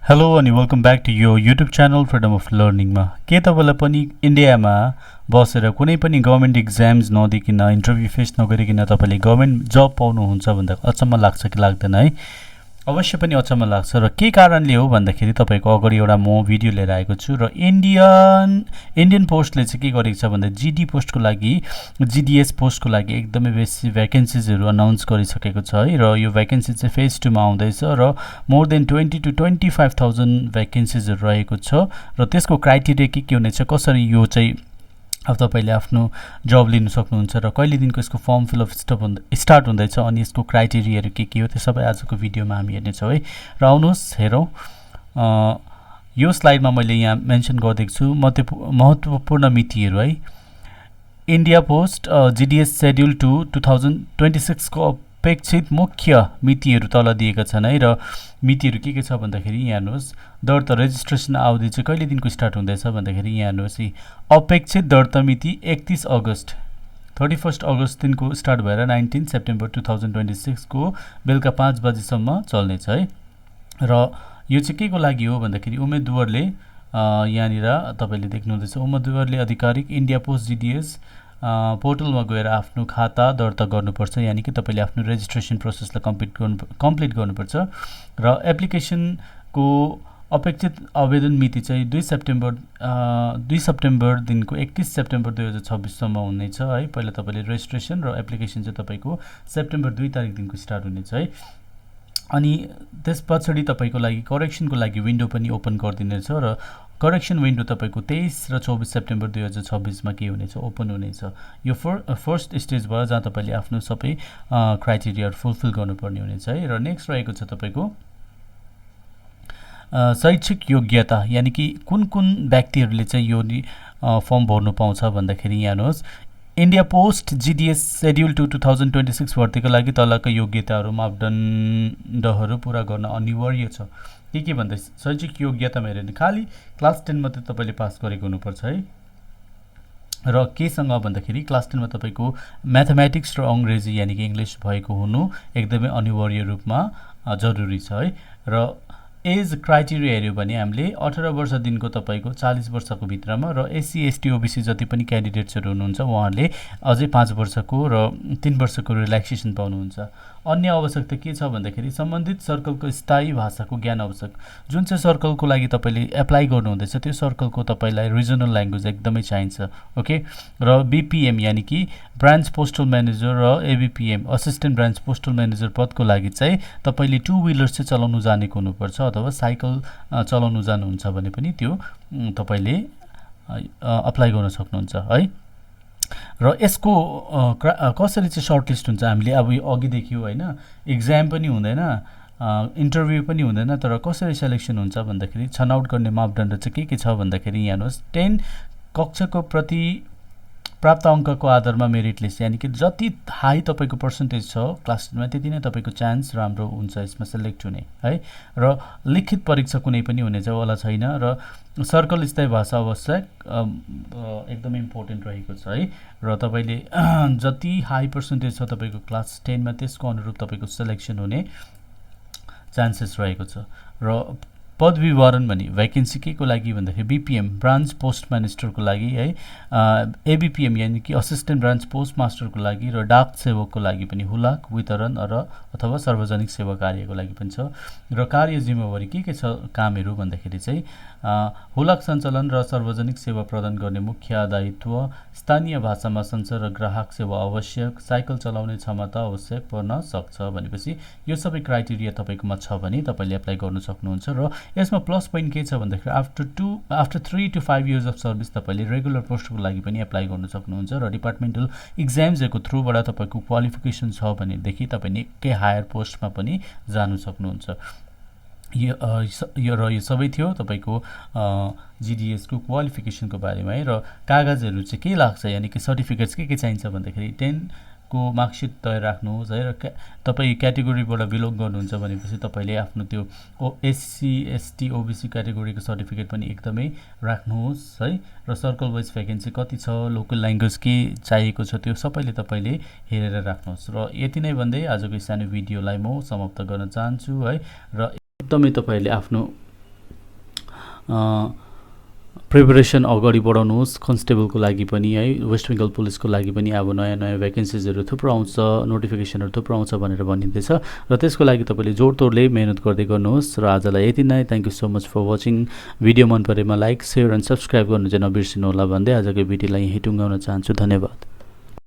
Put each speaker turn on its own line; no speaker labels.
Hello अनि welcome back to यो YouTube channel freedom of लर्निङमा। के तपाईँलाई पनि इन्डियामा बसेर कुनै पनि गभर्मेन्ट इक्जाम्स नदिकन इन्टरभ्यू फेस नगरिकन तपाईँले गभर्मेन्ट जब पाउनुहुन्छ भन्दा अचम्म लाग्छ कि लाग्दैन है? अवश्य पनि अचम्म लाग्छ। र के कारणले हो भन्दाखेरि तपाईँको अगाडि एउटा म भिडियो लिएर आएको छु र इन्डियन पोस्टले चाहिँ के गरेको छ भन्दा जिडी पोस्टको लागि जिडिएस पोस्टको लागि एकदमै बेसी भ्याकेन्सिजहरू अनाउन्स गरिसकेको छ है। र यो भ्याकेन्सी चाहिँ फेज 2 मा आउँदैछ र मोर देन 20 to 25,000 भ्याकेन्सिजहरू रहेको छ र त्यसको क्राइटेरिया के हुनेछ, कसरी यो चाहिँ अब तपाईँले आफ्नो जब लिनु सक्नुहुन्छ र कहिलेदेखिको यसको फर्म फिलअप स्टार्ट हुँदैछ अनि यसको क्राइटेरियाहरू के हो त्यो सबै आजको भिडियोमा हामी हेर्नेछौँ है। र आउनुहोस् हेरौँ। यो स्लाइडमा मैले यहाँ मेन्सन गरिदिएको छु महत्त्वपूर्ण मितिहरू है। इन्डिया पोस्ट जिडिएस सेड्युल 2026 को अपेक्षित मुख्य मितिहरू तल दिएका छन् है। र मितिहरू के छ भन्दाखेरि यहाँ हेर्नुहोस्, दर्ता रेजिस्ट्रेसन अवधि चाहिँ कहिलेदेखिको स्टार्ट हुँदैछ भन्दाखेरि यहाँ हेर्नुहोस्, अपेक्षित दर्ता मिति 31 अगस्त 31 अगस्तदेखिको स्टार्ट भएर 19 सेप्टेम्बर 2026 को बेलुका 5 बजीसम्म चल्नेछ है। र यो चाहिँ के को लागि हो भन्दाखेरि उम्मेदवारले यहाँनिर तपाईँले देख्नुहुँदैछ, उम्मेदवारले आधिकारिक इन्डिया पोस्ट जिडिएस पोर्टलमा गएर आफ्नो खाता दर्ता गर्नुपर्छ, यानि कि तपाईँले आफ्नो रेजिस्ट्रेसन प्रोसेसलाई कम्प्लिट गर्नुपर्छ। र एप्लिकेसनको अपेक्षित आवेदन मिति चाहिँ 2 सेप्टेम्बरदेखिको 31 सेप्टेम्बर 2026सम्म हुनेछ है। पहिला तपाईँले रेजिस्ट्रेसन र एप्लिकेसन चाहिँ तपाईँको सेप्टेम्बर 2 तारिकदेखिको स्टार्ट हुनेछ है। अनि त्यस पछाडि तपाईँको लागि करेक्सनको लागि विन्डो पनि ओपन गरिदिनेछ र करेक्सन विन्डो तपाईँको 23 र 24 सेप्टेम्बर 2026मा के हुनेछ, ओपन हुनेछ। यो फर्स्ट स्टेज भयो जहाँ तपाईँले आफ्नो सबै क्राइटेरियाहरू फुलफिल गर्नुपर्ने हुनेछ है। र नेक्स्ट रहेको छ तपाईँको शैक्षिक योग्यता, यानि कि कुन व्यक्तिहरूले चाहिँ यो फर्म भर्नु पाउँछ भन्दाखेरि यहाँ हेर्नुहोस्, इन्डिया पोस्ट जिडिएस सेड्युल 2026 भर्तीको लागि तलका योग्यताहरू मापदण्डहरू पुरा गर्न अनिवार्य छ। के भन्दा शैक्षिक योग्यतामा हेऱ्यो भने खालि क्लास 10 मात्रै तपाईँले पास गरेको हुनुपर्छ है। र केसँग भन्दाखेरि क्लास 10 मा तपाईँको म्याथमेटिक्स र अङ्ग्रेजी यानि कि इङ्ग्लिस भएको हुनु एकदमै अनिवार्य रूपमा जरुरी छ है। र एज क्राइटेरिया हेऱ्यो भने हामीले 18 वर्षदेखिको तपाईँको 40 वर्षको भित्रमा र एससी एसटी ओबिसी जति पनि क्यान्डिडेट्सहरू हुनुहुन्छ उहाँहरूले अझै 5 वर्षको र 3 वर्षको रिल्याक्सेसन पाउनुहुन्छ। अन्य आवश्यकता के छ भन्दाखेरि सम्बन्धित सर्कलको स्थायी भाषाको ज्ञान आवश्यक। जुन चाहिँ सर्कलको लागि तपाईँले एप्लाई गर्नुहुँदैछ त्यो सर्कलको तपाईँलाई रिजनल ल्याङ्ग्वेज एकदमै चाहिन्छ। ओके। र बिपिएम यानि कि ब्रान्च पोस्टल म्यानेजर र एबिपिएम असिस्टेन्ट ब्रान्च पोस्टल म्यानेजर पदको लागि चाहिँ तपाईँले 2 व्हिलर्स चाहिँ चलाउनु जानेको हुनुपर्छ अथवा साइकल चलाउनु जानुहुन्छ भने पनि त्यो तपाईँले अप्लाई गर्न सक्नुहुन्छ है। र यसको कसरी चाहिँ सर्टलिस्ट हुन्छ हामीले अब अघि देख्यौँ होइन, इक्जाम पनि हुँदैन, इन्टरभ्यू पनि हुँदैन, तर कसरी सेलेक्सन हुन्छ भन्दाखेरि छनौट गर्ने मापदण्ड चाहिँ के छ भन्दाखेरि यहाँ हेर्नुहोस्, 10 कक्षाको प्रति प्राप्त अङ्कको आधारमा मेरिट लिस्ट, यानि कि जति हाई तपाईँको पर्सेन्टेज छ क्लास 10मा त्यति नै तपाईँको चान्स राम्रो हुन्छ यसमा सेलेक्ट हुने है। र लिखित परीक्षा कुनै पनि हुनेवाला छैन र सर्कल स्थायी भाषा आवश्यक एकदमै इम्पोर्टेन्ट रहेको छ है। र तपाईँले जति हाई पर्सेन्टेज छ तपाईँको क्लास 10 मा त्यसको अनुरूप तपाईँको सेलेक्सन हुने चान्सेस रहेको छ। र पद विवरण भने भ्याकेन्सी के को लागि भन्दाखेरि बिपिएम ब्रान्च पोस्ट मास्टरको लागि है, एबिपिएम यानि कि असिस्टेन्ट ब्रान्च पोस्ट मास्टरको लागि र डाक सेवकको लागि पनि हुलाक वितरण र अथवा सार्वजनिक सेवा कार्यको लागि पनि छ। र कार्य जिम्मेवारी के छ कामहरू भन्दाखेरि चाहिँ हुलाक सञ्चालन र सार्वजनिक सेवा प्रदान गर्ने मुख्य दायित्व, स्थानीय भाषामा सञ्चार र ग्राहक सेवा आवश्यक, साइकल चलाउने क्षमता आवश्यक पर्न सक्छ भनेपछि यो सबै क्राइटेरिया तपाईँकोमा छ भने तपाईँले एप्लाई गर्न सक्नुहुन्छ। र यसमा प्लस पोइन्ट के छ भन्दाखेरि after 3 to 5 years of service तपाईँले रेगुलर पोस्टको लागि पनि एप्लाई गर्न सक्नुहुन्छ र डिपार्टमेन्टल इक्जाम्सहरूको थ्रुबाट तपाईँको क्वालिफिकेसन छ भनेदेखि तपाईँ निकै हायर पोस्टमा पनि जानु सक्नुहुन्छ। यो सबै थियो तपाईँको जिडिएसको क्वालिफिकेसनको बारेमा है। र कागजहरू चाहिँ के लाग्छ यानि कि सर्टिफिकेट्स के चाहिन्छ भन्दाखेरि 10 को मार्कसिट तयार राख्नुहोस् है। र तपाईँ क्याटेगोरीबाट बिलोङ गर्नुहुन्छ भनेपछि तपाईँले आफ्नो त्यो एससी एसटी ओबिसी क्याटेगोरीको सर्टिफिकेट पनि एकदमै राख्नुहोस् है। र सर्कल वाइज भ्याकेन्सी कति छ, लोकल ल्याङ्ग्वेज के चाहिएको छ त्यो सबैले तपाईँले हेरेर राख्नुहोस्। र यति नै भन्दै आजको सानो भिडियोलाई म समाप्त गर्न चाहन्छु है। र एकदमै तपाईँहरूले आफ्नो प्रिपरेसन अगाडि बढाउनुहोस्। कन्स्टेबलको लागि पनि है, वेस्ट बेङ्गल पुलिसको लागि पनि अब नयाँ नयाँ भ्याकेन्सिजहरू थुप्रो आउँछ, नोटिफिकेसनहरू थुप्रो आउँछ भनेर भनिँदैछ र त्यसको लागि तपाईँले जोडतोडले मेहनत गर्दै गर्नुहोस्। र आजलाई यति नै। Thank you so much for watching. Video मन परेमा लाइक, सेयर एन्ड सब्सक्राइब गर्नु चाहिँ नबिर्सिनु होला भन्दै आजको भिडियोलाई यहीँ टुङ्गाउन चाहन्छु। धन्यवाद।